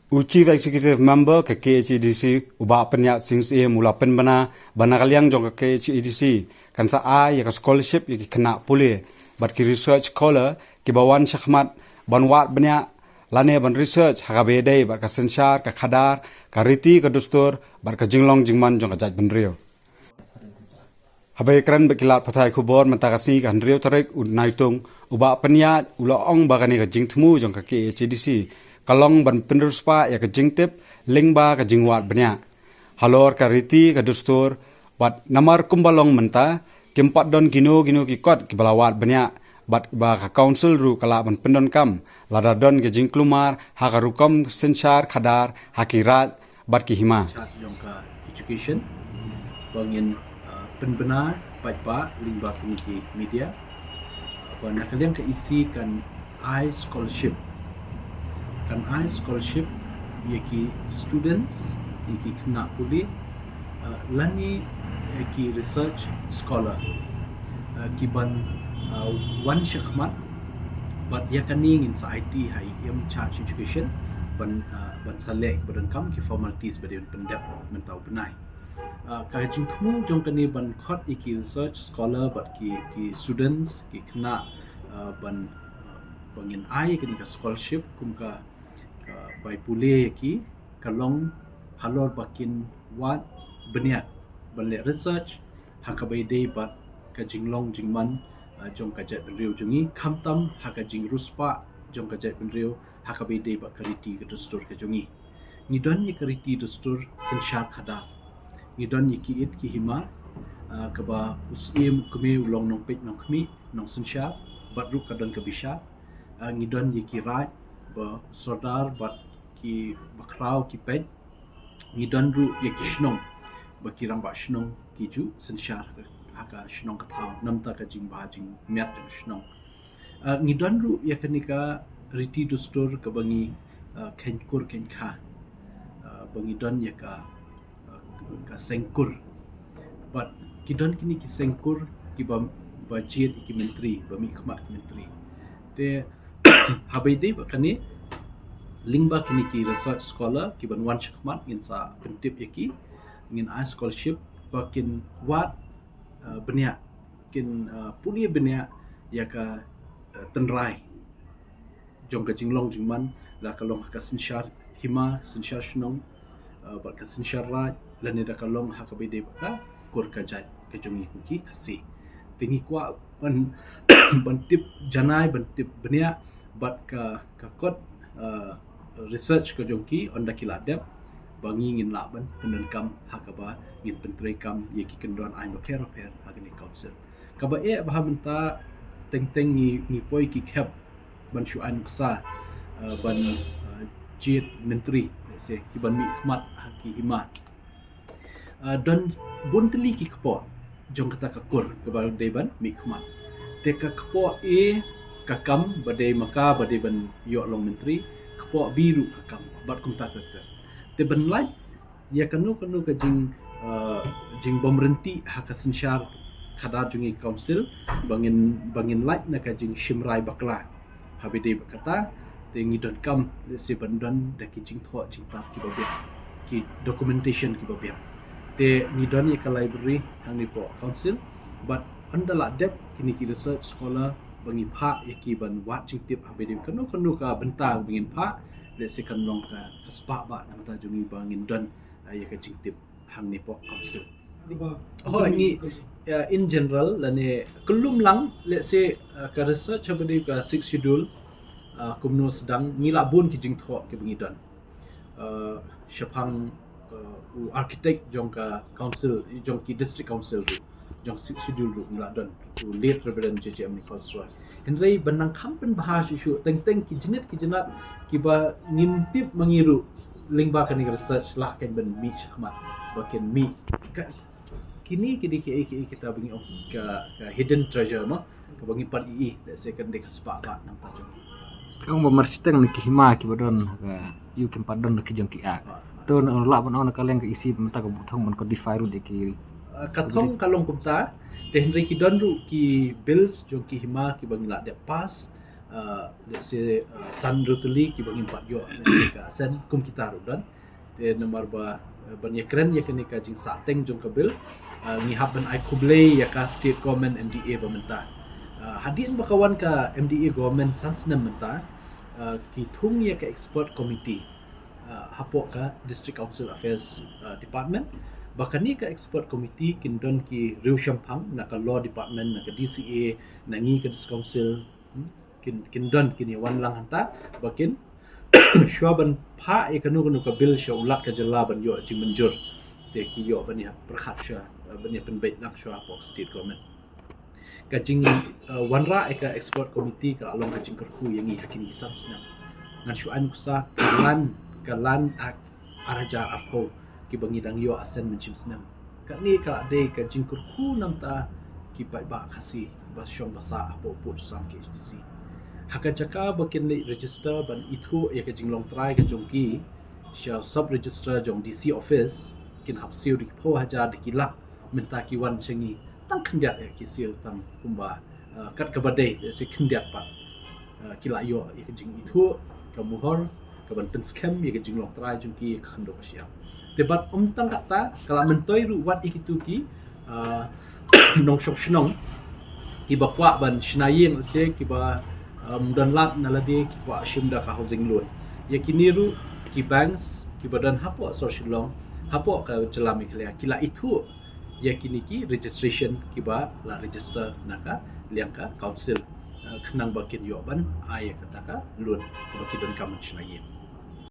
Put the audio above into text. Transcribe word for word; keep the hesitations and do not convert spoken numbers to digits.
U Chief Executive Member ka K H A D C, u Bah Pynïaid Sing Syiem, u la pynbna ba na ka liang jong ka K H A D C kan sa ai ïa ka scholarship ïa ki khynnah pule bad ki research scholar kiba wan shakhmat ban wad bniah lane ban research ha kaba ïadei bad ka synshar, ka khadar, ka riti ka dustur bad ka jinglong jingman jong ka jaitbynriew. Haba ïakren bad ki lad pathai khubor mynta ka sngi, ka hynriew tarik u Naitung, u Bah Pynïaid u la ong ba kane ka jingthmu jong ka K H A D C ka long ban pynriewspah ïa ka jingtip lyngba ka jingwad bniah halor ka riti ka dustur, bad namar kumba long mynta kim pat don kino kino ki kot kiba la wad bniah, bad ba ka council ruh ka lah ban pyndonkam lada don ka jingkulmar ha ka rukom synshar khadar ha ki raid bad ki hima. Jong ka education ba ngin, uh, pynbna paidbah lyngba kine ki media, uh, ba na ka liang ka E C kan ai scholarship, kan ai scholarship ïa ki students, ïa ki khynnah pule, uh, lane ïa ki research scholar, uh, ki ban, uh, wan shakhmat. Bad ïa kane ngin sa aiti ha i in charge education ban, uh, ban sa leh ba donkam ki formalities ba dei ban pyndep mynta u bnai. Uh, ka jingthmu jong kane ban khot ïa ki research scholar bad ki, ki students, ki khynnah, uh, ban, uh, ba ngin ai kane ka scholarship kum ka, ka bai pule ïa ki, ka long halor ba kin wad bniah ban leh research ha kaba ïadei bad ka jinglong jingman, uh, jong ka jaitbynriew jong ngi, khamtam ha ka jingriewspah jong ka jaitbynriew ha kaba ïadei bad ka riti ka dustur ka jong ngi. Ngi don ïa ka riti dustur synshar khadar. Ngi don ïa ki ïit ki hima, ah, kaba u Syiem u kmie u long nongpeit nongkhmih, nongsynshar, bad ruh ka don ka bishar. Ah, ngi don ïa ki raid ba u sordar bad ki bakhraw ki peit. Ngi don ruh ïa ki shnong ba ki rangbah shnong ki ju synshar ha ka shnong ka thaw, namar ka jingbha jingmiat jong shnong. Ah, ngi don ruh ïa kane ka riti dustur kaba ngi, ah, kheiñ kur kheiñ kha. Ah, ba ngi don ïa ka, ah, ka seng kur. Bad ki don kine ki seng kur kiba, ba jied ïa ki myntri, ba mihkhmat ki myntri. Te haba ïadei bad kane, lyngba kine ki research scholar kiban wan shakhmat ngin sa pyntip ïa ki, ngin ai scholarship ba kin wad, ah, bniah, kin, ah, pule bniah ïa ka, ah, tynrai jong ka jinglong jingman, la ka long ha ka synshar hima, synshar shnong, ah, bad ka synshar raid, lane da ka long ha kaba ïadei bad ka kur ka jait ka jong ngi kum ki Khasi. Te ngi kwah ban, ban tip janai, ban tip bniah bad ka, ka kot, ah, research ka jong ki, ynda ki la dep, ba ngi ngin lah ban pyndonkam ha kaba ngin pyntreikam ïa ki kyndon aiñ bapher bapher ha kane ka council. Kaba eh bha mynta teng teng ngi, ngi poi ki khep ban shu ai nuksa, ah, ban, ah, jied myntri, lehse kiban mihkhmat ha ki hima. Ah, don bun tylli ki kpoh jong kata ka kur kaba dei ban mihkhmat. Te ka kpoh A ka kam ba dei ma ka ba dei ban ïoh long myntri, kpoh B ruh ka kam, bad kumta ter ter. Te ban lait ïa kano kano ka jing, ah, jingbymryntih ha ka synshar khadar jong ngi council, ba ngin, ba ngin lait na ka jingshim rai bakla. Haba ïadei bad kata, te ngi donkam, lehse ban don da ki jingthoh jingtap kiba biang, ki documentation kiba biang. Te ngi don ïa ka library hangne hapoh council, bad ynda la dep kine ki research scholar ba ngi phah ïa ki ban wad jingtip haba ïadei kano kano ka bynta ba ngin phah, lehse kan long ka, ka spah ba na ka bynta jong ngi ba ngin don, ah, ïa ka jingtip hangne hapoh council. Hooid, ngi, ya, in general lane kyllum lang, lehse, ah, ka research haba ïadei ka Sixth Schedule, ah, kumno sdang, ngi la bun ki jingthoh kiba ngi don. Ah, shaphang, ah, u architect jong ka council, jong ki district council ruh, jong Sixth Schedule ruh ngi la don u late Reverend J J M Nichols Roy. Hynrei ban nang kham pynbha shuh shuh, teng teng ki jingit ki jingat kiba ngim tip ma ngi ruh, lyngba kane ka research lah kan ban mih shakhmat, ba kan mih. Ka, kine ki dei kiei kiei kita ba ngi ong ka, ka hidden treasure, mo, kaba ngi pat ïohi, lehse kan dei ka spah ba na ka bynta jong ngi. Ka ong ba marshiteng na ki hima kiba don ha ka ïew kim pat don na ki jong ki ak. Ah. To na lah ban ong na ka liang ka E C mynta ka bun thong ban codify ruh da ki. Ah, ka thong ka long kumta, te hynrei ki don ruh ki bills jong ki hima kiba ngi la dep pass, uh, let's say uh, san ruh tylli kiba ngim pat ïoh, let's say ka assent kum kita ruh don. Te namar ba uh, ban ïakren ïa kane ka jingsahteng jong ka bill, uh, ngi hap ban ai khublei ïa ka state government M D A ba mynta. Uh, hadien ba ka wan ka M D A government san snem mynta, uh, ki thung ïa ka expert committee uh, hapoh ka District Council Affairs uh, Department. Ba kane ka expert committee kin don ki riewshemphang na ka law department, na ka D C A, na ngi ka District Council, hmm? kin, kin don, kin ïa wan lang hangta ba kin shuwa ban phah ïa kano kano ka bill sha u Lat ka jylla ban ïoh jingmynjur, te ki ïoh ban ïa pyrkhat shuwa, uh, ban ïa pynbeit lang shuwa hapoh ka state government. Ka jing uh, wanrah ïa ka expert committee ka la long ka jingkyrkhu ïa ngi ha kine ki san snem. Ngan shu ai nuksa, ka Land, ka Land Act ar hajar arphew kiba ngi dang ïoh assent mynshem snem, kane ka la dei ka jingkyrkhu namar ki paidbah Khasi ba shong ba sah hapoh pud u sam K H D C. Ha ka jaka ba kin leit register ban ithuh ïa ka jinglong trai ka jong ki sha sub registrar jong D C office, kin hap siew da ki phew hajar, da ki lak. Mynta ki wan sha ngi tang khyndiat ïa ki siew, tang kumba uh, kat kaba dei, let's say khyndiat pat uh, ki la ïoh ïa ka jingithuh, ka muhor, ka ban pynskhem ïa ka jinglong trai jong ki ïa ka khyndew ka shyiap. Te bad ym tang katta, ka la myntoi ruh wat ïa kitu ki uh, nongshong shnong kiba kwah ban shna ïing, let's say kiba um, don lad na lade, ki kwah shim da ka housing loan. Ïa kine ruh ki banks kiba don hapoh sor Shillong, hapoh ka jylla Meghalaya, ki la ithuh ïa kine ki registration kiba la register na ka liang ka council, uh, khnang ba kin ïoh ban ai ïa kata ka loan kaba ki donkam ban shna ïing.